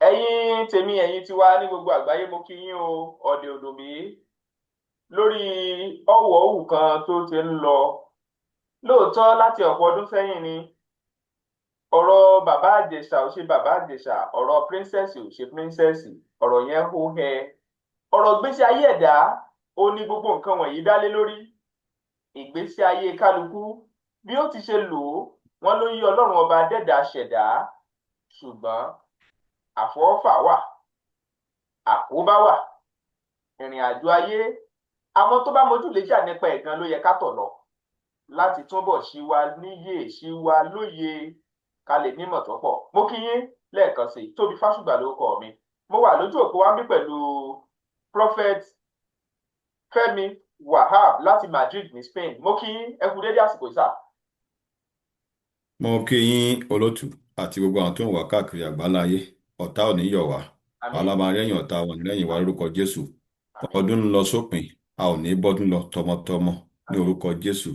Ẹ̀yin tèmi, ẹ̀yin tiwa ní gbogbo àgbáyé, mo kí yín o. Ọ̀dẹ̀ òdòbí lórí ọ̀wọ̀ òwú kan tó ti ń lọ lóòótọ́ láti ọ̀pọ̀ ọdún sẹ́yìn ni ọ̀rọ̀ Bàbá Ìjẹ̀ṣà ò ṣe Bàbá Ìjẹ̀ṣà, ọ̀rọ̀ Princess ò ṣe Princess, ọ̀rọ̀ yẹn hó hẹ. Ọ̀rọ̀ ìgbésí ayé ẹ̀dá ó ní gbogbo nǹkan wọ̀nyí dá lé lórí. Ìgbésí ayé kálukú bí ó ti ṣe lò ó, wọn ló yí Ọlọ́run ọba dẹ́dà ṣẹ̀dá, ṣùgbọ́n àfọwọ́fà wà, àkóbá wà. Ìrìn àjò ayé, àwọn tó bá mojú lè jà nípa ẹ̀ gan ló yẹ ká tọ̀ lọ láti túbọ̀ ṣí wa níyè, ṣí wa lóye, ká lè nímọ̀ tó pọ̀. Mo kí yín lẹ́ẹ̀kan sí i. Tóbi Fásùgbà lórúkọ mi. Mo wà lójú òpó wa ń bí pẹ̀lú Prophet Fẹ́mi Wahab láti Madrid ní Spain. Mo kí yín, ẹ kú dédé àsìkò yìí sà. Mo kí yín, olótù, àti gbogbo àwọn tó ń wà káàkiri àgbáláyé. Ọ̀tá ò ní yọ̀ wá. Àmín. Alámárẹ́yìn ọ̀tá wọn lẹ́yìn wa lórúkọ Jésù. Àmín. Ọdún ń lọ sópin, a ò ní bọ́dún lọ tọmọtọmọ ní Àmín. orúkọ Jésù.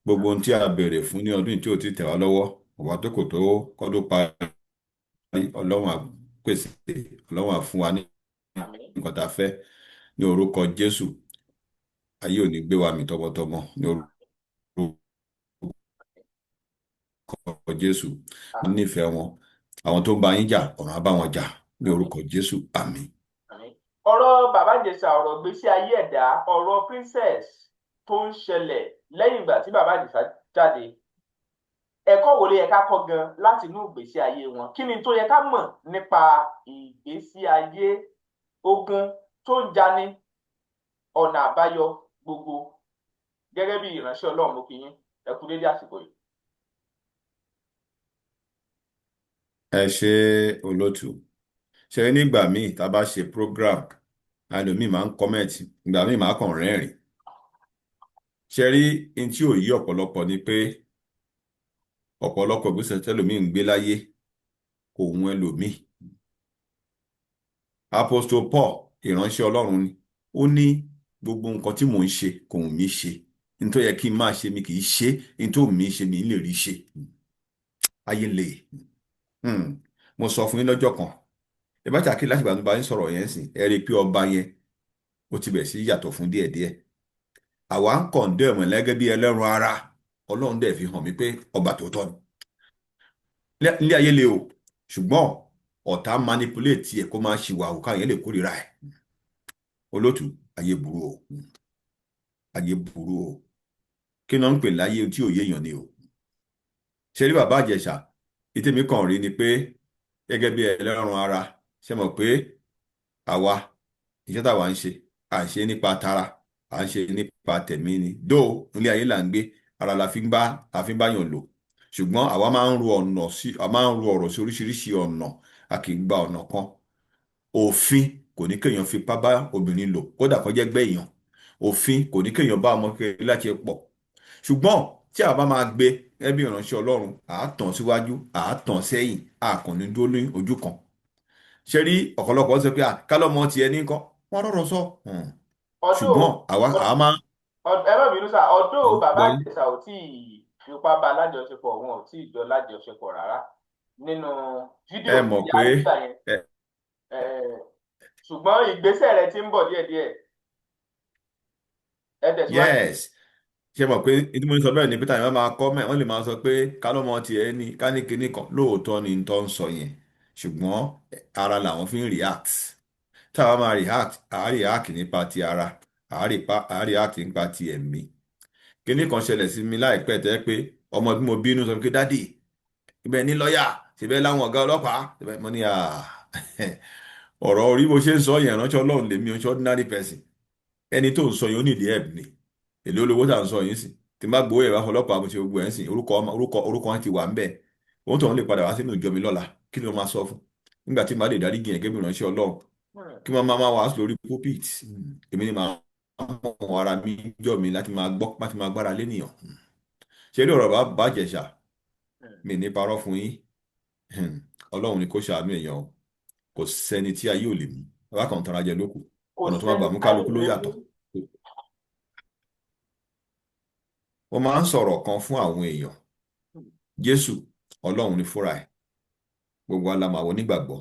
Gbogbo ohun tí a béèrè fún ní ọdún yìí tí ò ti tẹ̀ wá lọ́wọ́, ọ̀wá tó kò tó kọ́dún parí, Ọlọ́run á pèsè, Ọlọ́run á fún wa ní Àmín. nǹkan tá a fẹ́ ní orúkọ Jésù. Ayé ò ní gbé wa mì tọmọtọmọ ní orúkọ Jésù. Mo Àmín. nífẹ̀ẹ́ wọn. Àwọn tó ń bá yín jà, ọ̀run á bá wọn jà ní Àmín. orúkọ Jésù. Àmín. Àmín. Ọ̀rọ̀ Bàbá Ìjẹ̀ṣà, ọ̀rọ̀ ìgbésí ayé ẹ̀dá, ọ̀rọ̀ Princess tó ń ṣẹlẹ̀ lẹ́yìn ìgbà tí Bàbá Ìjẹ̀ṣà jáde, ẹ̀kọ́ wo ló yẹ ká kọ́ gan láti inú ìgbésí ayé wọn? Kí ni tó yẹ ká mọ̀ nípa ìgbésí ayé, ogun tó ń jani, ọ̀nà àbáyọ gbogbo? Gẹ́gẹ́ bí ìránṣẹ́ Ọlọ́run, mo kí yín, ẹ kú dédé àsìkò yìí. Ẹ ṣe, olótù. Ṣe nígbà míì tá a bá ṣe program, ẹlòmíì máa ń comment, ìgbà míì máa kàn rẹ́rìn. Ṣe rí n tí ò yí ọ̀pọ̀lọpọ̀ ni pé ọ̀pọ̀lọpọ̀ ìgbésẹ̀ tẹ́lòmíì ń gbé láyé kò hun ẹlòmíì. Apostle Paul, ìránṣẹ́ Ọlọ́run ni, ó ní gbogbo nǹkan tí mò ń ṣe kò wù mí ṣe. N tó yẹ kí n máa ṣe mi kì í ṣe, n tó wù mí ṣe mi ń lè rí ṣe. Ayé le. Mo sọ fún yín lọ́jọ́ kan, ẹ bá ṣàkíyèsí láti ìgbà tó bá ń sọ̀rọ̀ yẹn sìn, ẹ rí i pé ọba yẹn ó ti bẹ̀rẹ̀ sí yàtọ̀ fún díẹ̀díẹ̀. Àwa ń condemn ẹ̀ gẹ́gẹ́ bí ẹlẹ́ran ara. Ọlọ́run dẹ̀ fi hàn mí pé ọba tòótọ́ ni. Ilé ayé le o, ṣùgbọ́n ọ̀tá manipulate ẹ̀ kó máa ṣìwà òkà yẹn lè kórìíra ẹ̀. Olótù, ayé burú o, ayé burú o. Kí ni wọ́n ń pè láyé tí ò yéèyàn ni o? Ṣe rí Bàbá Ìjẹ̀ṣà, ìtẹ̀mí kan rí ni pé gẹ́gẹ́ bí ẹlẹ́ran ara, ṣe mọ̀ pé àwa iṣẹ́ táwa ń ṣe, à ń ṣe nípa tara, à ń ṣe nípa tẹ̀mí ni. Dó ilé ayé là ń gbé, ara la fi ń bá la fi ń báyàn lò, ṣùgbọ́n àwa máa ń ro ọ̀nà sí, a máa ń ro ọ̀rọ̀ sí oríṣiríṣi ọ̀nà, a kì í gba ọ̀nà kan. Òfin kò ní kéèyàn fipá bá obìnrin lò, kódà kó jẹ́ gbẹ́ èèyàn. Òfin kò ní kéèyàn bá ọmọ kékeré láti pọ̀, ṣùgbọ́n tí a bá máa gbé gẹ́gẹ́ bí ìránṣẹ́ Ọlọ́run, à á tàn síwájú, à á tàn sẹ́yìn, a kàn ní dúró ní ojú kan. Ṣe rí ọ̀pọ̀lọpọ̀ sọ pé kálọ́mọ tiẹ̀ ní kọ́ wọ́n rọ̀rọ̀ sọ. Ọdún Ṣùgbọ́n àwa àwa máa ẹ má bínú sá, ọdún Bàbá gbọ́ yín. Ìjẹ̀ṣà ò tí ì fipá bá lájọṣepọ̀, wọn ò tí ì jọ lájọṣepọ̀ rárá nínú Ẹ fídíò mọ̀ tí a pé rí gbà yẹn. ẹ Ṣùgbọ́n ìgbésẹ̀ rẹ̀ ti ń bọ̀ díẹ̀díẹ̀. Ẹ tẹ̀síwájú. Yes, ṣe mọ̀ pé ìdí mo ń sọ bẹ́ẹ̀ ni Peter yẹn máa kọ́ mẹ́, wọ́n lè máa sọ pé kálọ́mọ tiẹ̀ ní ká ní kinní kan. Lóòótọ́ ni n tó ń sọ yẹn, ṣùgbọ́n ara làwọn fi ń react. Táwa máa react, à á react nípa ti ara, à á react nípa ti ẹ̀mí. Kinní kan ṣẹlẹ̀ sí mi láìpẹ́ tẹ́ pé ọmọ tí mo bínú sọ pé, "Daddy, ibẹ̀ ní lọ́ọ̀yà síbẹ̀ láwọn ọ̀gá ọlọ́pàá síbẹ̀." Mo ní ọ̀rọ̀ orí bó ṣe ń sọ yẹn, ìránṣẹ́ Ọlọ́run lèmi, oṣù ordinary person. Ẹni tó ń sọ yẹn ó nídìí help ni. Èlé olówó tá à ń sọ yìí sìn, tí n bá gbowó ẹ̀ bá fọlọ́pàá, mo ṣe gbogbo ẹ̀ ń sìn, orúkọ orúkọ orúkọ wọn ti wà ń bẹ̀. Òun tó ń lè padà wá sínú ìjọ mi lọ́la, kí ni mo máa sọ fún nígbà tí màá lè dárí jiyàn gẹ́gẹ́ bí ìránṣẹ́ Ọlọ́run? Kí wọ́n máa wàásù lórí pulpit, èmi ni màá mọ̀ ara mi jọ mi láti máa gbọ́, láti máa gbára lénìyàn. Ṣe rí ọ̀rọ̀ bá Ìjẹ̀ṣà, mi ní parọ́ fún yín. Ọlọ́run ni kó ṣàánú èèyàn o. Kò sẹ́ni tí ayé ò lè mú bàbá kan tara jẹ lókù. Kò Ọ̀nà tó máa sẹ́ni gbà mú táyé kálukú ò ló lè mú. yàtọ̀. Mo máa ń sọ̀rọ̀ kan fún àwọn èèyàn. Jésù, Ọlọ́run ni fúnra ẹ̀. Gbogbo wa la mọ̀, àwọn onígbàgbọ́.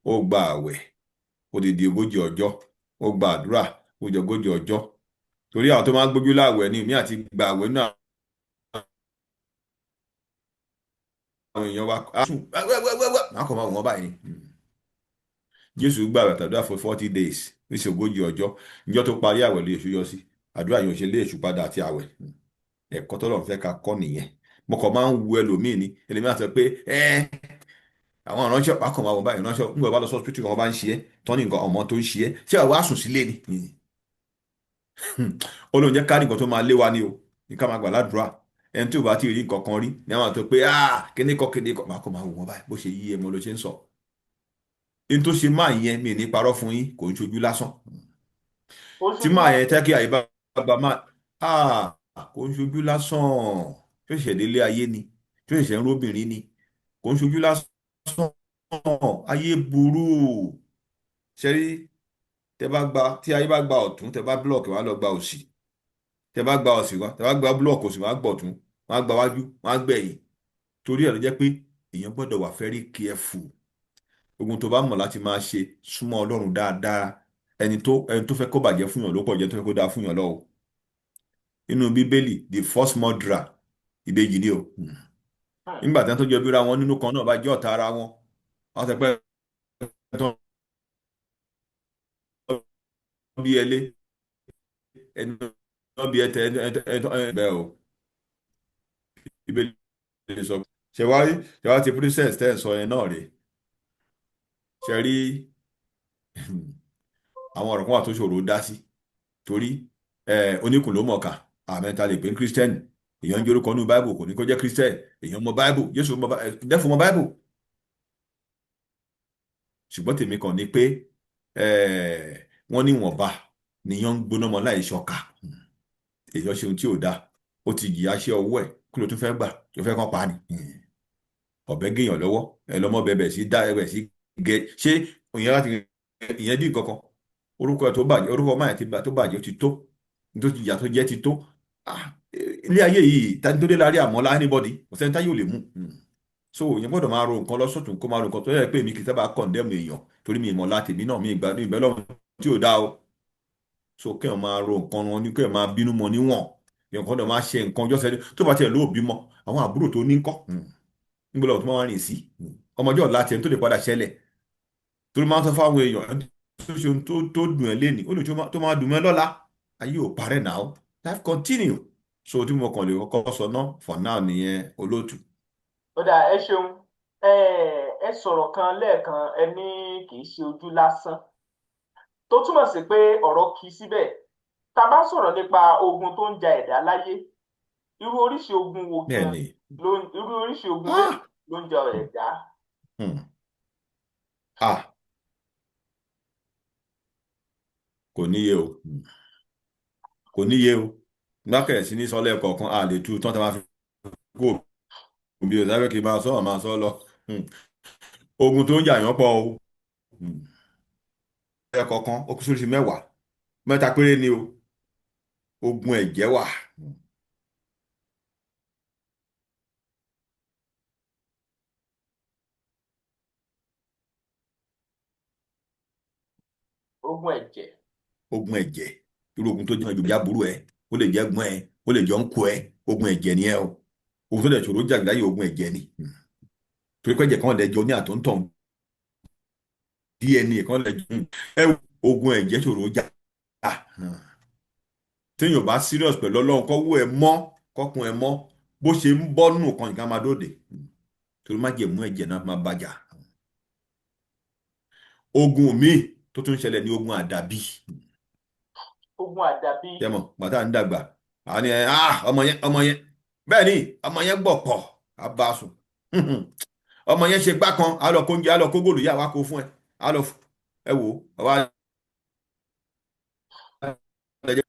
Ó gba àwẹ̀ odidi 40 ọjọ́, ó gba àdúrà odidi 40 ọjọ́. Torí àwọn tó máa ń gbójú láwẹ̀ ni èmi àti gba àwẹ̀ náà, àwọn èèyàn wa á sùn wẹ́wẹ́wẹ́wẹ́, máa kàn máa wọ̀n báyìí ni. Jésù gba àwẹ̀ àtàdúrà for 40 days, ní ṣe 40 ọjọ́. Ìjọ tó parí àwẹ̀ lè èṣù yọ sí. Àdúrà yóò ṣe lé èṣù padà àti àwẹ̀. Ẹ̀kọ́ tọ́lọ́run fẹ́ ká kọ́ nìyẹn. Mo kàn máa ń wu ẹlòmíì ni, ẹlòmíì á sọ pé ẹ àwọn ìránṣẹ́ pàákàn máa wọ̀ báyìí, ìránṣẹ́ ń gbọ́ bá lọ sọ́sìpítì kan bá ń ṣe é tán ní nǹkan ọmọ tó ń ṣe é, ṣé àwa sùn sílé ni? Olóhùn jẹ́ kárí nǹkan tó máa lé wa ni o, nǹkan máa gbà ládùúrà. Ẹni tí ò bá ti rí nǹkan kan rí ní àwọn àti pé ah kíní kan kíní kan, máa kàn máa wò wọ́n báyìí bó ṣe yí ẹmọ ló ṣe ń sọ. Ní tó ṣe máa yẹn, mi ní parọ́ fún yín, kò ń ṣojú lásán. Ó Tí ṣojú máa yẹn lásán. tẹ́ kí àyè bá gba máa ah kò ń ṣojú lásán. Tó ṣẹ̀ṣẹ̀ délé ayé ni, tó ṣẹ̀ṣẹ̀ ń róbìnrin ni, kò ń ṣojú lásán. Ayé burú. Ṣẹ́rí, tẹ́ bá gba, tí ayé bá gba ọ̀tún, tẹ́ bá búlọ̀kì wá lọ gba òsì. Tẹ́ bá gba òsì wá, tẹ́ bá gba búlọ̀kì òsì, wá gbọ̀tún, wá gba wájú, wá gbẹ̀yìn. Torí ẹ̀ ló jẹ́ pé èèyàn gbọ́dọ̀ wà very careful. Ogun tó bá mọ̀ láti máa ṣe, súnmọ́ Ọlọ́run dáadáa. Ẹni tó fẹ́ kó bàjẹ́ fún yàn ló pọ̀ jẹ́ tó fẹ́ kó dáa fún yàn lọ́wọ́. Inú Bíbélì, the first murderer, ìbejì ni o. Nígbà tí wọ́n tó jọ bíra wọn nínú kan náà bá jẹ́ ọ̀tá ara wọn, wọ́n sọ pé tó bí ẹlé ẹni tó bí ẹtẹ ẹtẹ bẹ́ẹ̀ o. Bíbélì sọ. Ṣe wá ti princess tẹ́ ẹ̀ sọ yẹn náà rèé. Ṣe rí àwọn ọ̀rọ̀ kan wà tó ṣòro dá sí, torí oníkùn ló mọ̀ọ́kà àmẹ́ta lè pè ní kírísítẹ́nì. Èèyàn ń jórúkọ nínú báìbù, kò ní kó jẹ́ kírísítẹ́nì. Èèyàn mọ báìbù, Jésù mọ dẹ́fù mọ báìbù. Ṣùgbọ́n tèmi kàn ní pé wọ́n ní ìwọ̀nba nìyẹn ń gbóná mọ́ láì ṣọkà. Èèyàn ṣe ohun tí ò dáa, ó ti jìyà ṣe ọwọ́ ẹ̀, kí ló tún fẹ́ gbà tó fẹ́ kàn pa ni? Ọ̀bẹ géèyàn lọ́wọ́, ẹ lọ́mọ bẹ̀bẹ̀ sí dá ẹbẹ̀ sí gẹ, ṣé ìyẹn láti ìyẹn dín kankan orúkọ ẹ tó bàjẹ́, orúkọ máyà tó bàjẹ́ ó ti tó, tó ti yà tó jẹ́ ti tó. Ilé ayé yìí tani tó dé láàrin àmọ́ lá anybody, kò sẹ́ni táyé ò lè mú. So ìyẹn gbọ́dọ̀ máa ro nǹkan lọ́sọ̀tún, kó máa ro nǹkan tó yẹ pé èmi kì í sábà condemn èèyàn, torí mi ìmọ̀ láti èmi náà mi ìgbà mi ìbẹ́ lọ́run tí ò dá o. So kéèyàn máa ro nǹkan wọn ní, kéèyàn máa bínú mọ níwọ̀n, èèyàn kan náà máa ṣe nǹkan ọjọ́ sẹ́ni tó bá tiẹ̀ lóò bímọ, àwọn àbúrò tó ní ńkọ́, níbo lọ́wọ́ tó máa rìn sí ọmọjọ́ ọ̀la tiẹ̀ tó lè padà ṣẹlẹ̀. Torí máa ń sọ fáwọn èèyàn, ẹni tó ṣe ohun tó dùn ẹ́ lénìí, ó lè tó máa dùn mẹ́ lọ́la. Ayé ò parẹ́ now, life continue. So tí mo kàn lè kọ́kọ́ sọ náà for now nìyẹn, olóòtú. Ó dáa, ẹ ṣeun. Ẹ sọ̀rọ̀ kan lẹ́ẹ̀kan, ẹ ní kì í ṣe ojú lásán, tó túmọ̀ sí pé ọ̀rọ̀ kì í síbẹ̀. Tá a bá sọ̀rọ̀ nípa ogun tó ń ja ẹ̀dá láyé, irú oríṣi ogun wo gan ló irú oríṣi ogun mélòó ló ń ja ẹ̀dá? Kò níye o, kò níye o. Gbákẹ̀rẹ̀ sí ní sọ́lẹ̀ kọ̀ọ̀kan, a lè tú tán tá a máa fi kú òbí ò sábẹ́ kí n máa sọ ọ̀ máa sọ lọ. Ogun tó ń jà yàn pọ̀ o. Ẹ̀kọ̀ọ̀kan ó kú sórí mẹ́wàá, mẹ́ta péré ni o. Ogun ẹ̀jẹ̀ wà. Ogun ẹ̀jẹ̀. Ogun ẹ̀jẹ̀, irú ogun tó jẹ́ ìjà burú ẹ, ó lè jẹ́ gbọ́n ẹ, ó lè jọ ń kó ẹ, ogun ẹ̀jẹ̀ ni ẹ o. Ogun tó lè ṣòro jà láyé, ogun ẹ̀jẹ̀ ni. Torí pé ẹ̀jẹ̀ kan lè jọ ní àtúntàn DNA kan lè jọ ẹ, ogun ẹ̀jẹ̀ ṣòro jà. Téèyàn bá serious pẹ̀lú Ọlọ́run, kọ́wọ́ ẹ mọ́, kọ́kùn ẹ mọ́, bó ṣe ń bọ́ nù kan nǹkan máa dóde, torí má jẹ̀ mú ẹ̀jẹ̀ náà máa bàjá. Ogun míì tó tún ṣẹlẹ̀ ní ogun àdàbí. Ogun àdàbí. Tẹmọ bàtà ń dàgbà, àwọn ni ọmọ yẹn, ọmọ yẹn, bẹ́ẹ̀ ni ọmọ yẹn gbọ̀ pọ̀, á bá a sùn. Ọmọ yẹn ṣe gbá kan, á lọ kó oúnjẹ, á lọ kó góòlù yá wa kó fún ẹ, á lọ ẹ wò ó wá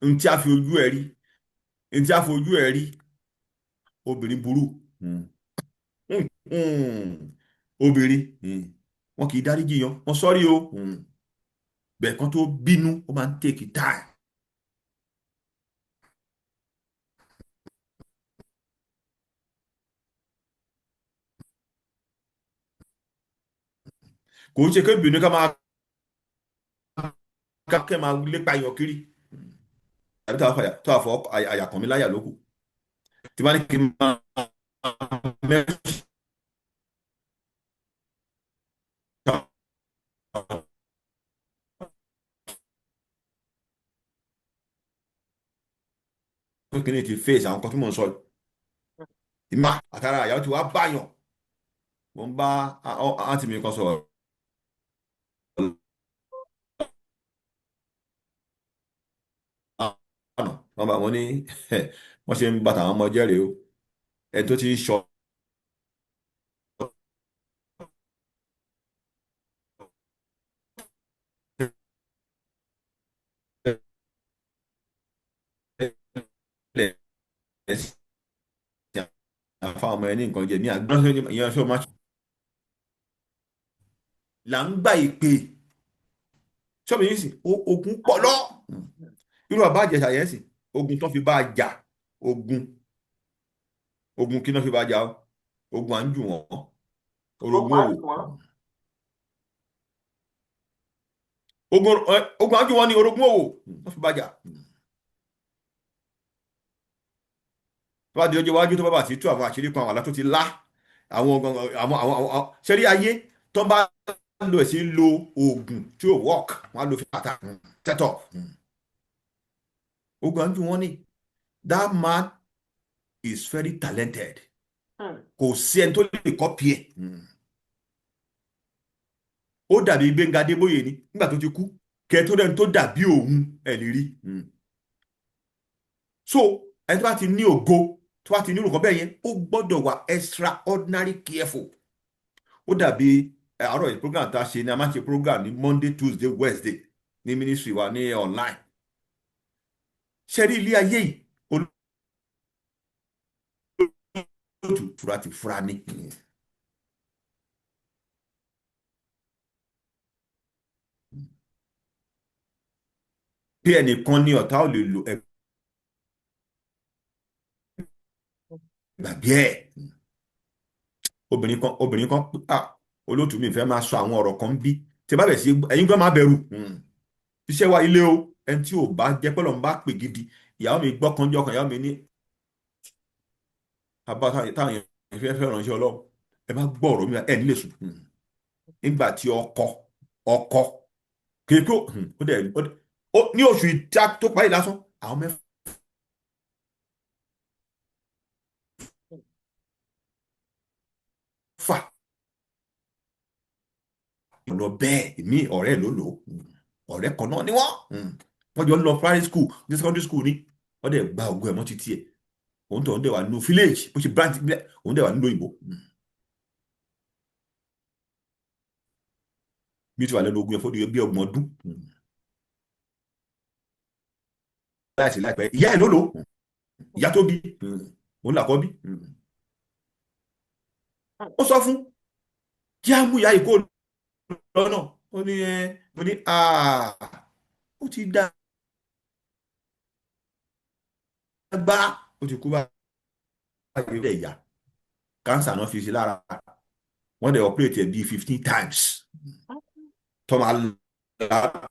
n tí a fi ojú ẹ rí, n tí a fi ojú ẹ rí. Obìnrin burú, obìnrin wọn kì í dáríjì yan wọn, sọ́rí o. Bẹ́ẹ̀ kan tó bínú, ó máa ń take time. Kò ń ṣe pé ìbínú ká máa kẹ́ máa lépa èèyàn kiri, tàbí tó àfọ àyàkàn mi láyà lókù tí bá ní kí n máa mẹ́sàn-án pé kí ni ti face àwọn kan tí mò ń sọ yìí. Ìmọ̀ àtàrà àyàwó ti wá báyàn. Mo ń bá àǹtí mi kan sọ̀rọ̀ lánàá, wọ́n bá wọn ní wọ́n ṣe ń bàtà àwọn ọmọ jẹ́rìí o, ẹni tó ti ń sọ tẹ́lẹ̀ sí àfáwọn ọmọ ẹni nǹkan jẹ ní àgbọn ìyẹn ṣọ́ máa là ń gbà ìpè ṣọ́ọ̀bù yìí sì ogun pọ̀ lọ. Irú bàbá Ìjẹ̀ṣà yẹn sì, ogun tó fi bá a jà, ogun kí náà fi bá a jà o, ogun à ń jù wọ́n, orogún Ogun á òwò, jù wọ́n. Ogun à ń jù wọ́n ní orogún òwò wọ́n fi bá a jà. Tó bá di ọjọ́ iwájú, tó bá bá ti tú àwọn àṣírí kan, àwọn àlá tó ti lá, àwọn àwọn àwọn àwọn ṣẹ́rí ayé tó bá lo ẹ̀sìn, lo oògùn tí ò work, wọ́n á lo fìpàtà set up. Ogun à ń jù wọ́n ní. That man is very talented. Kò sí ẹni tó lè copy ẹ̀. Ó dàbí Gbẹ́ngà Adébóyè ni nígbà tó ti kú, kẹ tó dẹni tó dàbí òun ẹ̀ lè rí. So ẹni tó bá ti ní ògo, tó bá ti ní orúkọ bẹ́ẹ̀ yẹn, ó gbọ́dọ̀ wà extraordinary careful. Ó dàbí àárọ̀ yìí, program tá a ṣe ni, a máa ń ṣe program ní Monday, Tuesday, Wednesday ní ministry wa ní online. Ṣe rí ilé ayé yìí, olóòtú, fura ti fura ni. Pé ẹnìkan ní ọ̀tá ò lè lo gbàgbé ẹ̀. Obìnrin kan, ah, olóòtú, mi fẹ́ máa sọ àwọn ọ̀rọ̀ kan bí tí bá bẹ̀ sí ẹ̀yin gan máa bẹ̀rù. Iṣẹ́ wa ilé o, ẹni tí ò bá jẹ́ pẹ́lú ọ̀n bá pè gidi. Ìyàwó mi gbọ́ kan jọ́ kan, ìyàwó mi ní àbá táwọn èèyàn fẹ́ fẹ́ ránṣẹ́ Ọlọ́run, ẹ má gbọ́ ọ̀rọ̀ mi, ẹ nílé sùn. Nígbà tí ọkọ kéèké ó dẹ̀ ní oṣù ìta tó parí lásán, àwọn 6 lọ bẹ́ẹ̀. Èmi ọ̀rẹ́ ló lò ó, ọ̀rẹ́ kan náà ni wọ́n jọ ń lọ primary school ní secondary school ni. Wọ́n dẹ̀ gba ògùn ẹ̀ mọ́ títí ẹ̀. Òun tó ń dẹ̀ wà nínú village bó ṣe branch, òun dẹ̀ wà nínú òyìnbó bí ti wà lẹ́nu ogun ẹ̀ fọ́dún bí 30 ọdún láìsí láìpẹ́. Ìyá ẹ̀ ló lò ó, ìyá tó bí òun làkọ́ bí. Ó sọ fún jẹ́ àmú ìyá yìí kó lọ́nà. Ó ní ẹ, mo ní ó ti dá gbá, ó ti kú báyìí. Ó dẹ̀ yá, cancer náà fi sí lára. Wọ́n dẹ̀ operate ẹ̀ bíi 15 times tó máa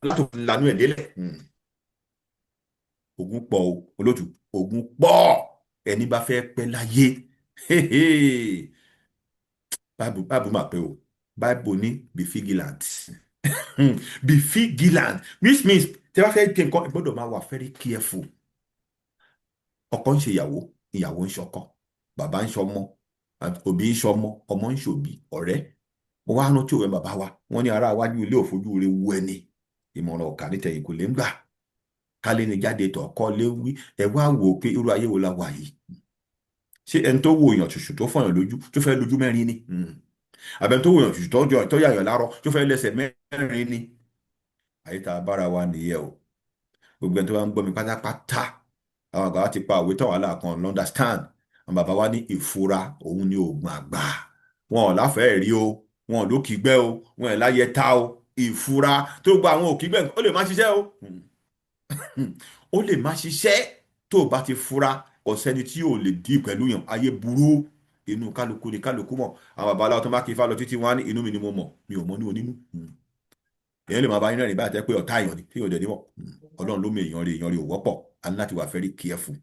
látò lanú ẹ̀ délẹ̀. Ogun pọ̀ o, olótù, ogun pọ̀. Ẹni bá fẹ́ pẹ́ láyé, Bible máa pẹ́ o. Bible ní be vigilant, be vigilant, which means tí a bá fẹ́ jẹ nǹkan, ẹ gbọ́dọ̀ máa wà very careful. Ọkọ ń ṣe ìyàwó, ìyàwó ń ṣọkọ, bàbá ń ṣọmọ, òbí ń ṣọmọ, ọmọ ń ṣòbí, ọ̀rẹ́. Mo wá rántí òwe bàbá wa, wọ́n ní ará iwájú ilé òfojú rẹ̀ wú ẹni, ìmọ̀ràn ọ̀kà nítẹ̀yìn kò lè ń gbà kálé ni jáde tọ̀ kọ́ lé wí. Ẹ wá wò ó pé irú ayé wo la wà yìí? Ṣé ẹni tó wo èèyàn ṣùṣù tó fọyàn lójú tó fẹ́ lójú mẹ́rin ni, àbẹ̀ni tó wo èèyàn ṣùṣù tó yàyàn lárọ tó fẹ́ lẹ́sẹ̀ mẹ́rin ni? Ayé tá a bára wa nìyẹn o. Gbogbo ẹni tó bá ń gbọ́ mi pátápátá, àwọn àgbà wa ti pa òwe tán, wàhálà kan lọ understand. Àwọn bàbá wa ní ìfura òun ní oògùn àgbà. Wọn ò láfẹ̀ẹ́ rí o, wọn ò lókìgbẹ́ o, wọn ò láyẹ ta o. Ìfura tó gba àwọn òkìgbẹ́, ó lè má ṣiṣẹ́ o, ó lè má ṣiṣẹ́. Tó o bá ti fura, kò sẹ́ni tí ò lè dí pẹ̀lú yàn. Ayé burú. Inú kálukú ni kálukú mọ̀. Àwọn babaláwo tó bá kí ifá lọ títí wọn á ní inú mi ni mo mọ̀, mi ò mọ̀ ní onínú. Èèyàn lè máa bá yín rẹ́rìn báyìí tẹ́ pé ọ̀tá èèyàn ni tí yóò dẹ̀ níwọ̀. Ọlọ́run ló mọ èèyàn rí, èèyàn rí ò wọ́pọ̀. A ní láti wà very careful.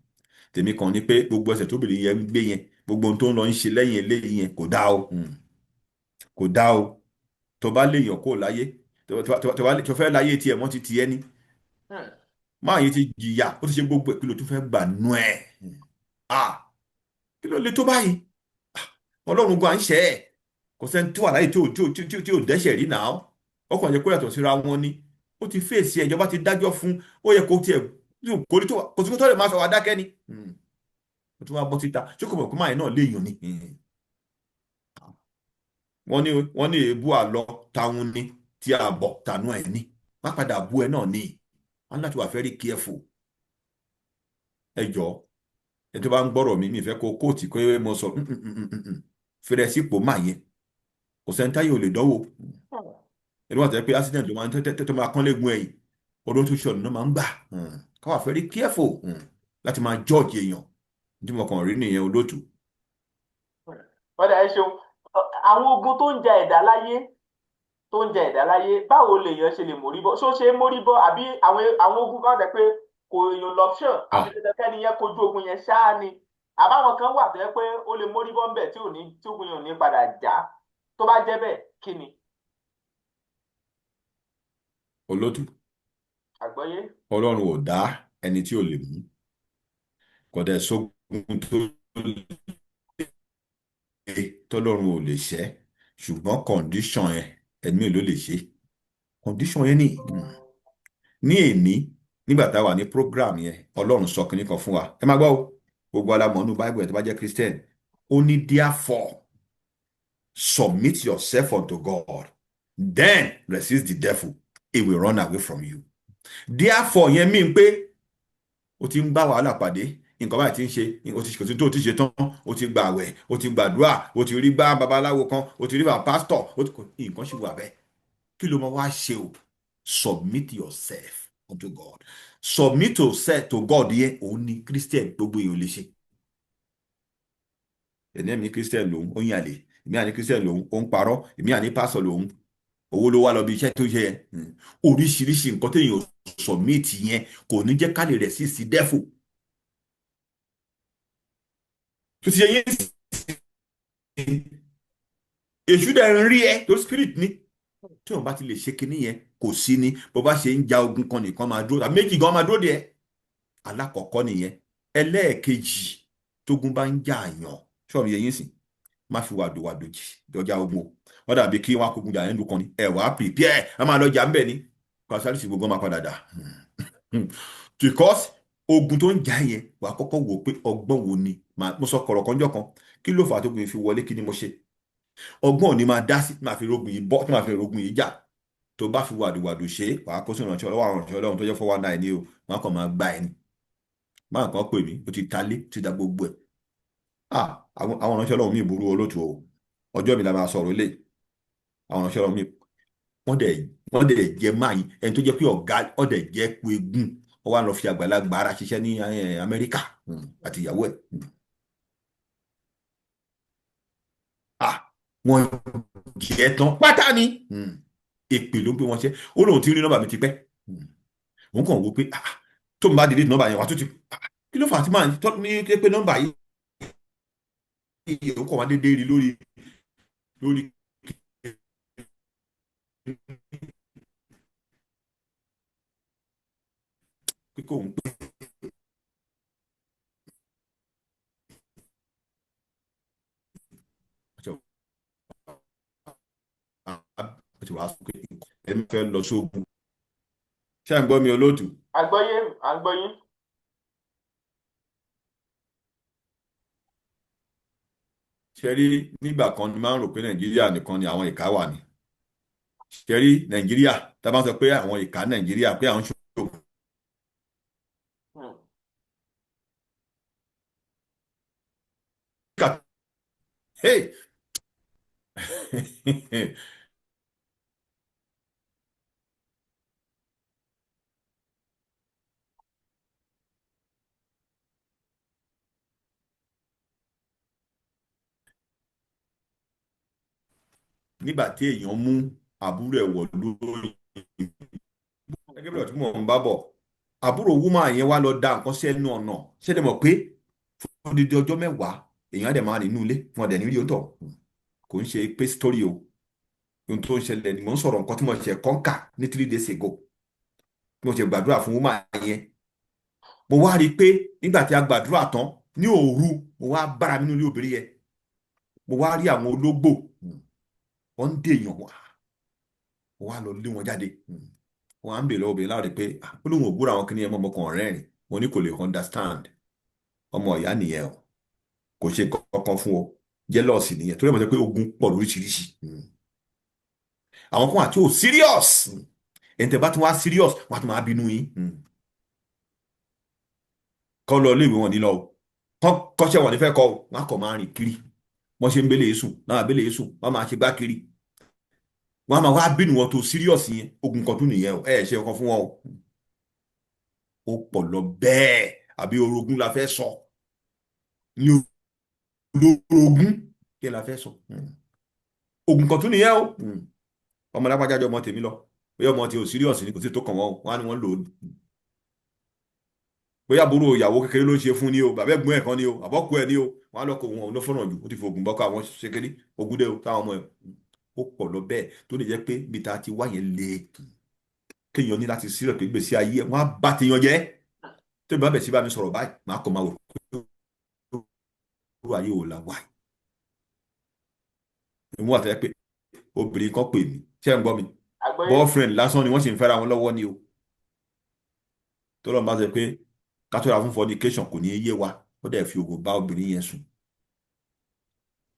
Tèmi kan ni pé gbogbo ẹsẹ̀ tóbìnrin yẹn ń gbé yẹn, gbogbo ohun tó ń lọ ń ṣe lẹ́yìn eléyìí yẹn kò dá o. Kò dá o. Tó bá léèyàn kó láyé, tó fẹ́ láyé tiẹ̀ mọ́ ti tiẹ̀ ni. Máa yẹn ti jìyà, ó ti ṣe gbogbo ẹ̀, kí ló tún fẹ́ gbà nú ẹ̀? Ah, kí ló lè tó báyìí? Ọlọ́run gan à ń ṣẹ́ ẹ̀. Kò sẹ́ni tó wà láyé tí ò dẹ́ṣẹ̀ rí náà. Ọkàn yẹ kó yàtọ̀ síra wọn ni. Ó ti fèsì ẹ̀, ìjọba ti dájọ́ fún, ó yẹ kó tiẹ̀ kò ní tó kò sí kó tó lè máa sọ wá dákẹ́ ni. Ó tún wá bọ́ síta, ṣé kò mọ̀ pé máa yẹn náà léèyàn ni? Wọ́n ní èébú àlọ́ táwọn ní tí a bọ̀ tànú ẹ̀ ní. Má padà bú ẹ náà ní. Wọ́n láti wà very careful. Ẹ jọ̀ọ́, ẹ tó bá ń gbọ́rọ̀ mi, mi fẹ́ kó kóòtù pé mo sọ fèrè sípò máa yẹn. Kò sẹ́ni táyé ò lè dánwò. Ẹni wọ́n tẹ́ pé accident ló máa ń tẹ́ tó máa kán léegun ẹ̀yìn. Ọdún tó ṣọ̀nù náà máa ń gbà. Ká wà very careful láti máa judge èèyàn. Tí mo kàn rí nìyẹn, olóòtú. Ọ̀dà, ẹ ṣeun. Àwọn ogun tó ń ja ẹ̀dá láyé, tó ń ja ẹ̀dá láyé, báwo lèèyàn ṣe lè mórí bọ́? Ṣó ṣe é mórí bọ́, àbí àwọn ogun kan tẹ̀ pé kò èèyàn l'option, àbí dandan kẹ́ni yẹn kojú ogun yẹn ṣáá ni? Àbáwọn kan wà tó yẹ pé ó lè mórí bọ́ ńbẹ̀ tí ò ní, tí ogun yẹn ò ní padà já? Tó bá jẹ́ bẹ́ẹ̀, kí ni? Olóòtú. Àgbọ́yé. Ọlọ́run ò dá ẹni tí ò lè mú. Kò dẹ̀ sógun tó lè tọ́lọ́run ò lè ṣẹ́, ṣùgbọ́n condition ẹ ẹ̀mí ló lè ṣe. Condition yẹn ní èní nígbà tá a wà ní program yẹn, Ọlọ́run sọ kinní kan fún wa. Ẹ máa gbọ́ o, gbogbo alamọ̀ nínú Bible ẹ̀ tó bá jẹ́ Christian. Ó ní, "Therefore submit yourself unto God, then resist the devil, he will run away from you." Therefore yẹn mean pé o ti ń bá wàhálà pàdé, nǹkan báyìí ti ń ṣe, o ti kò sí tó o ti ṣe tán, o ti gbàwẹ̀, o ti gbàdúrà, o ti rí gbá babaláwo kan, o ti rí bá pásítọ̀, o ti nǹkan ṣì wà bẹ́ẹ̀. Kí ló máa wá ṣe o? Submit yourself unto God. Submit yourself to God yẹn, òun ni Christian gbogbo èèyàn lè ṣe. Ẹni ẹ̀mí Christian lòun ó ń yàlè, èmi àní Christian lòun ó ń parọ́, èmi àní pásítọ̀ lòun, owó ló wá lọ bí iṣẹ́ tó ṣe yẹn. Oríṣiríṣi nǹkan téèyàn submit yẹn kò ní jẹ́ ká lè resist devil. Tó ti yẹ yín sí, èṣù dẹ̀ ń rí ẹ tó spirit ni. Tí wọn bá ti lè ṣe kinní yẹn, kò sí ni bó bá ṣe ń ja ogun kan nìkan máa dúró tàbí méjì gan máa dúró díẹ̀. Alákọ̀ọ́kọ́ nìyẹn. Ẹlẹ́ẹ̀kejì, tógun bá ń jà yàn, ṣọ́ọ̀mù yẹn yín sìn, má fi wàdùwàdù jì jọjá ogun o. Wọ́n dàbí kí wọ́n akógun jà nílùú kan ni ẹ wàá prepare, ẹ máa lọ jà ń bẹ̀ ni kọ́sálísì gbogbo máa padà dà, because ogun tó ń jà yẹn, wàá kọ́kọ́ wò pé ọgbọ́n wo ni mo sọ kọ̀rọ̀ kanjọ́ kan, kí ló fà á tó gun yìí fi wọlé, kí ni mo ṣe, ọgbọ́n ò ní máa dá sí máa fi rogun yìí bọ́, tí máa fi rogun yìí jà. Tó bá fi wàdùwàdù ṣe, wàá kó sí ìrànṣẹ́ ọlọ́wọ́, àwọn ìrànṣẹ́ Ọlọ́run tó jẹ́ 419 ni o, wọn kàn máa gbá ẹni máa kàn pè mí, ó ti talé, ó ti da gbogbo ẹ̀. Ah, àwọn ìránṣẹ́ Ọlọ́run mi burú, olóòtú o. Ọjọ́ mi la máa sọ̀rọ̀ lé àwọn ìránṣẹ́ Ọlọ́run mi. Wọ́n dẹ̀ jẹ́ máa yín ẹni tó jẹ́ pé ọ̀gá ọ̀dẹ̀ jẹ́ pé egun wọ́n wá lọ fi àgbàlagbà ara ṣiṣẹ́ ní Amẹ́ríkà àti ìyàwó ẹ̀. Ah, wọ́n jẹ́ tán pátá ni. Èpè ló ń gbé wọn ṣe. Ó lóun ti rí nọ́mbà mi ti pẹ́, òun kàn wò pé ah, tó ń bá delete nọ́mbà yẹn wà tó ti, ah, kí ló fà á tí máa tọ́ ní pé nọ́mbà yìí òun kàn wá déédéé rí lórí pé kóun pé ó ti wàá sọ pé ẹni fẹ́ lọ sógun. Ṣé à ń gbọ́ mi, olóòtú? Àgbọ́yé, à ń gbọ́ yín. Ṣe rí, nígbà kan ni máa ń rò pé Nàìjíríà nìkan ni àwọn ìka wà ní. Ṣe rí Nàìjíríà, tá a bá sọ pé àwọn ìka Nàìjíríà, pé àwọn ṣòro hey! Nígbà tí èèyàn mú àbúrò ẹ̀ wọ̀ lórí, gẹ́gẹ́ bí ọ̀rọ̀ tí mò ń bá bọ̀, àbúrò woman yẹn wá lọ da nǹkan sí ẹnu ọ̀nà. Ṣé ẹ mọ̀ pé fún odidi ọjọ́ 10 èèyàn á dẹ̀ máa nínú ilé wọn dẹ̀ ní rí òótọ́. Kò ń ṣe pé story o, ohun tó ń ṣẹlẹ̀ ni mò ń sọ̀rọ̀. Nǹkan tí mo ṣe kọ́ńkà ní 3 days ago tí mo ṣe gbàdúrà fún woman yẹn, mo wá rí i pé nígbà tí a gbàdúrà tán ní òru, mo wá bára mi nínú ilé obìnrin yẹn. Mo wá rí àwọn ológbò, wọ́n ń dèèyàn wá. Mo wá lọ lé wọn jáde. Wọ́n á ń bèèrè lọ́wọ́ obìnrin láàrin pé ó lóun ò gbúra àwọn kìnìyàn mọ́. Ọmọkùnrin rẹ́rìn. Mo ní kò lè understand. Ọmọ ìyá nìyẹn o, kò ṣe kankan fún ọ, jealous nìyẹn. Torí ẹ̀ mọ̀ sọ pé ogun pọ̀ lóríṣiríṣi. Àwọn kan àti ò serious. Ẹni tẹ́ bá tún wá serious, wọ́n á tún máa bínú yín. Kọ́ lọ iléèwé wọn ní lọ o, kọ́ kọ́ṣẹ́ wọn ní fẹ́ kọ́ o, wọ́n á kọ̀ máa rìn kiri. Wọ́n ṣe ń bẹ́lẹ̀ sùn náà, bẹ́lẹ̀ sùn, wọ́n máa ṣe gbá kiri, wọ́n á máa wá bínú wọn tó serious yẹn. Ogun kan tún nìyẹn o. Ẹ ṣe ọkàn fún wọn o, ó pọ̀ lọ bẹ́ẹ̀. Àbí orogún la fẹ́ sọ ní olórogún, kí la fẹ́ sọ? Ogun kan tún nìyẹn o. Ọmọ lápájájọ ọmọ tèmi lọ, bóyá ọmọ tí ò serious ni, kò sí tó kàn wọ́n, wọ́n á ní wọ́n lò ó. Bóyá àbúrò ìyàwó kékeré ló ń ṣe fún ni o, bàbá ẹ̀gbọ́n ẹ̀ kan ni o, àbọ̀kù ẹ̀ ni o, wọ́n á lọ kó wọn ló fọ́nà jù. Ó ti fògùn bọ́kọ àwọn ṣe kéré ogun dé o táwọn ọmọ ẹ̀. Ó pọ̀ lọ bẹ́ẹ̀ tó lè jẹ́ pé bí ta ti wá yẹn le, kéèyàn ní láti sílẹ̀ pé gbèsè ayé ẹ̀ wọ́n á bá ti yan jẹ́. Tó bá bẹ̀ sí bá mi sọ̀rọ̀ báyìí, màá kọ́ máa wò pé ayé wò la wà. Ìmú àtẹ́yẹ pé obìnrin kan pè mí, ṣé ń gbọ́ mi? Àgbọ́yé. Boyfriend lásán ni wọ́n sì ń fẹ́ra wọn lọ́wọ́ ni o. Tó lọ́n bá sọ pé ká tó ra fún fornication, kò ní í yé wa. Ó dẹ̀ fi oògùn bá obìnrin yẹn sùn.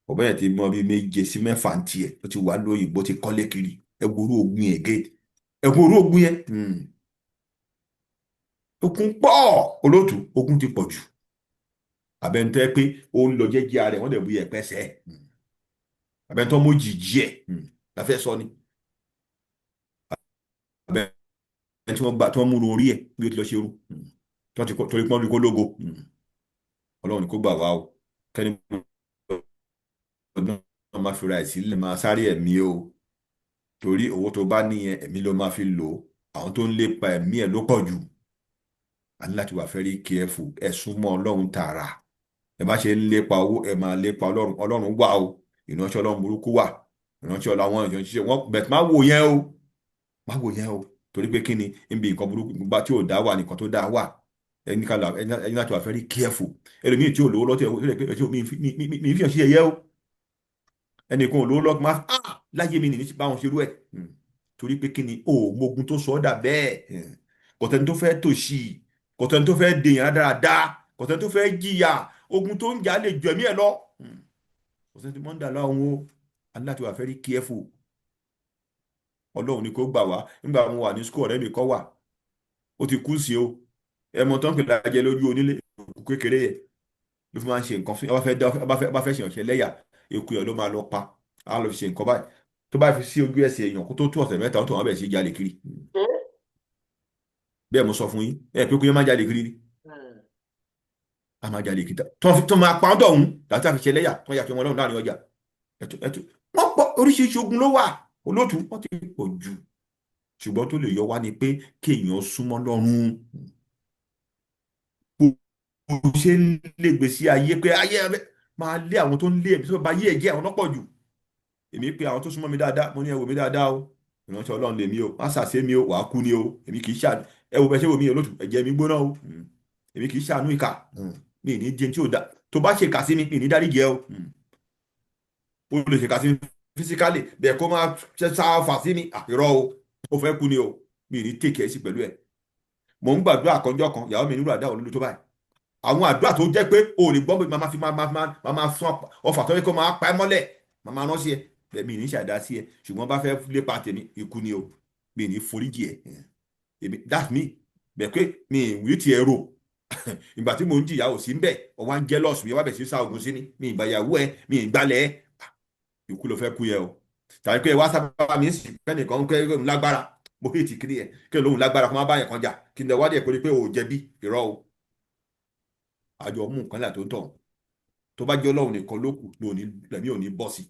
Ọ̀bẹ yẹn ti mọ bíi 7 sí 6 ń tiẹ̀, ó ti wà lóyìnbó, ti kọ́lé kiri. Ẹ wo orú ogun yẹn gé, ẹ wo orú ogun yẹn. Ogun pọ̀ olóòtú, ogun ti pọ̀ jù. Àbẹ̀ntẹ́ pé ó ń lọ jẹ́jẹ́ ara ẹ̀, wọ́n dẹ̀ bu yẹ̀pẹ̀ sẹ́. Àbẹ̀ntẹ́ ọmọ jìjì ẹ̀ la fẹ́ sọ ni, àbẹ̀ntẹ́ tí wọ́n gbà tí wọ́n múru orí ẹ̀ bí ó ti lọ ṣe irú tí wọ́n ti torí pọ́n rí kó lógo. Ọlọ́run kó gbà wá o. Kẹ́ni ọdún náà máa fi ra ẹ̀ sílẹ̀, máa sáré ẹ̀mí o, torí owó tó bá níyẹn, ẹ̀mí ló máa fi lò ó. Àwọn tó ń lépa ẹ̀mí ẹ̀ ló pọ̀ jù. A ní láti wà very careful. Ẹ súnmọ́ Ọlọ́run tààrà. Ẹ bá ṣe ń lépa owó, ẹ máa lépa Ọlọ́run. Ọlọ́run wà o, ìránṣẹ́ Ọlọ́run burúkú wà, ìránṣẹ́ Ọlọ́run, àwọn èèyàn ṣiṣẹ́ wọn bẹ̀ẹ̀. Má wò yẹn o, má wò yẹn o, torí pé kí ni? Níbi nǹkan burúkú bá tí ò dá wà, nǹkan tó dá wà. Ẹni ká ẹni láti wà very careful. Ẹlòmíì tí ò lówó lọ́tẹ̀ mi fi hàn sí ẹyẹ o. Ẹnìkan ò lówó lọ́tẹ̀ máa láyé mi nìyí báwọn ṣerú ẹ̀. Torí pé kí ni o? Mogun tó sọ ọ́ dà bẹ́ẹ̀. Kọ̀tẹ́ni tó fẹ́ tòṣì, kọ̀tẹ́ni tó fẹ́ dèèyàn dáradára, kọ̀tẹ́ni tó fẹ́ jìyà. Ogun tó ń jà lè jù ẹ̀mí ẹ̀ lọ. Kọ̀tẹ́ni tó mọ́ ń dà láwọn o. A ní láti wà very careful. Ọlọ́run ni kó gbà wá. Nígbà mo wà ní school, ọ̀rẹ́ mi kọ́ wà, ó ti kú sí o. Ẹmọ tó ń pè lájẹ lójú onílé, òkú kékeré yẹ ló fi máa ń ṣe nǹkan fún. Ọba fẹ́ ṣe ọ̀ṣẹ́ lẹ́yà, eku yẹn ló máa lọ pa, á lọ fi ṣe nǹkan báyìí. Tó bá fi sí ojú ẹsẹ̀ èèyàn, kó tó tó ọ̀sẹ̀ 3, ó tó wọn bẹ̀ sí jalè kiri. Bẹ́ẹ̀ mo sọ fún yín. Ẹ pé kó yẹn máa jalè kiri ni, a máa jalè kiri tó máa pa ọ́n dọ̀hún láti àfi ṣe lẹ́yà tó yà fi wọn lọ́rùn láàrin ọjà. Ẹ̀tù wọ́n pọ̀, oríṣiríṣi ogun ló wà olóòtú, wọ́n ti pọ̀ jù. Ṣùgbọ́n tó lè yọ wá ni pé kéèyàn súnmọ́ lọ́rùn. Bó ṣe ń lè gbèsè ayé pé ayé ẹ máa lé àwọn tó ń lé ẹ̀mí tó bá yé ẹ̀jẹ̀ àwọn lọ́pọ̀ jù. Èmi pé àwọn tó súnmọ́ mi dáadáa, mo ní ẹ wò mí dáadáa o, ìránṣẹ́ Ọlọ́run lèmi o, má ṣàṣe mi o, wàá kú ni o. Èmi kì í ṣàánú. Ẹ wo bẹ ṣé wo mi olóòtú, ẹ̀jẹ̀ mi gbóná o. Èmi kì í ṣàánú ìkà. Mi ní jẹun tí ò da. Tó bá ṣe kà sí mi, mi ní dáríjì ẹ o. O lè ṣe kà sí mi physically bẹ́ẹ̀, kó máa ṣe sáfà sí mi, àìrọ́ o, ó fẹ́ kú ni o. Mi ní take ẹ̀ sí pẹ̀lú ẹ̀. Mò ń gbàdúrà kọjọ́ kan, ìyàwó mi nílò àdá òlúlu tó báyìí, àwọn àdúrà tó jẹ́ pé o lè gbọ́ pé máa fi máa sún ọfà tó yẹ kó máa pa ẹ́ mọ́lẹ̀, máa rán sí ẹ bẹ́ẹ̀. Mi ní ṣàdá sí ẹ, ṣùgbọ́n bá fẹ́ lépa tèmi, ikú ni o. Mi ní foríjì ẹ. Èmi, that's me. Bẹ́ẹ̀ pé mi ìwé tiẹ̀ rò ìgbà tí mò ń jìyà ò sí ń bẹ̀, ọ wá ń jealous mi, wá bẹ̀ sí sá ogun sí ni. Mi ìgbàyàwó ẹ, mi ìgbàlẹ̀ ẹ, ikú ló fẹ́ kú yẹ o. Tàbí pé wá sábà mi ń sì kẹ́nìkan ń kẹ́ lágbára, mo hate kiri ẹ kí lóhùn lágbára kó má bá yẹn kan jà, kí n lè wádìí ẹ̀ pé o ò jẹ̀bi. Irọ́ o, àjọ mú nǹkan là tó ń tọ̀. Tó bá jẹ́ Ọlọ́run nìkan ló kù lónìí, lẹ́mí ò ní bọ́ sí.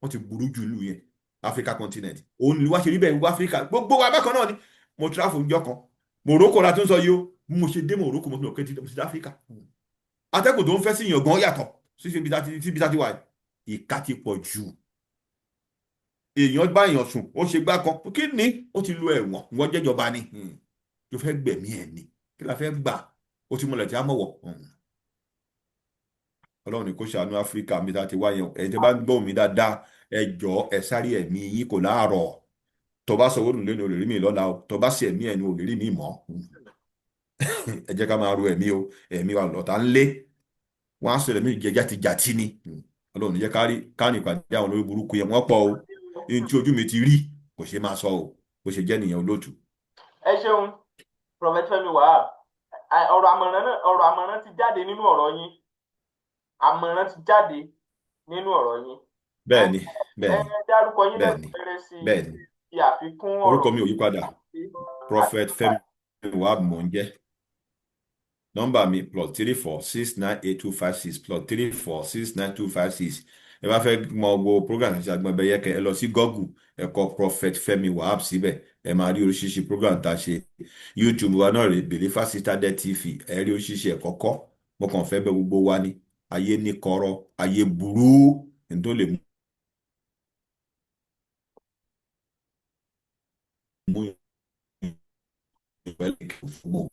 Wọ́n ti burú jù ìlú yẹn, Africa continent. Òun ni wá ṣe rí bẹ́ẹ̀, gbogbo Africa, gbogbo wa bákan náà ni. Mo travel njọ́ kan, Morocco la tún sọ yìí o. Bí mo ṣe dé Morocco, mo tún lọ pé mo ti dé Africa. Atẹ́kùn tó ń fẹ́ sí yàn gan yàtọ̀ sí ibi tá ti wà. Ìka ti pọ̀ jù. Èèyàn bá èèyàn sùn, ó ṣe gbá kan, kí ni ó ti lu ẹ̀wọ̀n, wọ́n jẹ́jọba ni tó fẹ́ gbẹ̀mí ẹ̀ ni. Kí la fẹ́ gbà? Ó ti mọlẹ̀ tí a mọ̀wọ̀. Ọlọ́run ní kó ṣàánú Áfíríkà mi tá a ti wá yẹn. Ẹ̀yin tí bá ń gbọ́ mi dáadáa, ẹ jọ̀ọ́, ẹ sáré ẹ̀mí yín kò láàárọ̀. Tó bá sọ owó nù lẹ́nu, ò lè rí mi lọ́la o. Tó bá sì ẹ̀mí ẹnu, ò lè rí mi mọ́. Ẹ jẹ́ ká máa ro ẹ̀mí o. Ẹ̀mí wa lọ́ta ń lé, wọ́n á sọ ẹ̀mí jẹ játijàti ni. Ọlọ́run ní jẹ́ kárí káàní ìpàdé àwọn olórí burúkú yẹn, wọ́n pọ̀ o. Ní tí ojú mi ti rí kò ṣe máa sọ o. Bó ṣe jẹ́ nìyẹn, olóòtú. Ẹ ṣeun, Prophet Fẹ́mi Wahab. Ọ̀rọ̀ àmọ̀ràn náà, ọ̀rọ̀ àmọ̀ràn ti jáde nínú ọ̀rọ̀ yín, àmọ̀ràn ti jáde nínú ọ̀rọ̀ yín. Bẹ́ẹ̀ni. Ẹ Bẹ́ẹ̀ni. dárúkọ yín Bẹ́ẹ̀ni. lẹ́kùnrẹ́rẹ́ sí i, Bẹ́ẹ̀ni. fi àfikún ọ̀rọ̀ Orúkọ mi ò yí padà. sí. Prophet Fẹ́mi Wahab mò ń jẹ́. Nọ́mbà mi +34 698 256, +34 69256. Ẹ bá fẹ́ mọ gbogbo program àti àgbọn ẹbẹ yẹkẹ, ẹ lọ sí Google, ẹ kọ Prophet Fẹ́mi Wahab síbẹ̀, ẹ máa rí oríṣiríṣi program tá a ṣe. YouTube wa náà rè, Believer Citadel TV, ẹ rí oríṣiríṣi ẹ̀kọ́ kọ́. Mo kàn fẹ́ bẹ̀ gbogbo wa ní ayé ní kọ̀rọ̀, ayé burú ní tó lè mú ìpẹ́lẹ̀ fún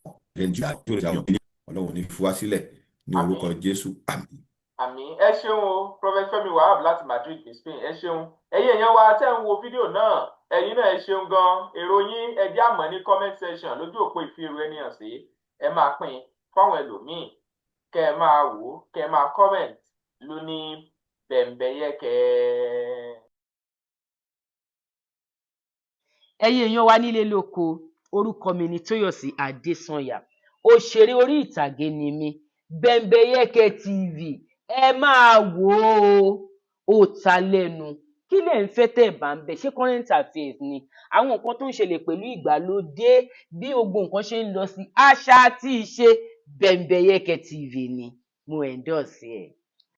Ọlọ́run ní fi wá sílẹ̀ ní orúkọ Jésù, àmín. Àmín. Ẹ ṣeun o, Prophet Fẹ́mi Wahab láti Madrid ní Spain, ẹ ṣeun. Ẹ̀yin èèyàn wa tẹ́ ń wo fídíò náà, ẹ̀yin náà ẹ ṣeun gan. Èrò yín, ẹ jẹ́ àmọ́ ní comment section lójú òpó ìfihàn ẹni hàn sí. Ẹ máa pín fáwọn ẹlòmíì, kẹ́ ẹ máa wò ó, kẹ́ ẹ máa comment lóní bẹ̀m̀bẹ̀yẹkẹ́. Ẹ̀yin èèyàn wa nílé lóko, orúkọ mi ni Tóyọ̀sí Adésànyà, òṣèré orí ìtàgé ni mí. Bẹ̀m̀bẹ̀yẹkẹ́ TV, ẹ máa wò ó, ó ta lẹ́nu. Kí lẹ̀ ń fẹ́ tẹ̀ bá ń bẹ̀? Ṣé current affairs ni, àwọn nǹkan tó ń ṣẹlẹ̀ pẹ̀lú ìgbàlódé, bí gbogbo nǹkan ṣe ń lọ sí àṣà àti ìṣe? Bẹ̀m̀bẹ̀yẹkẹ́ TV ni mo endorse ẹ̀.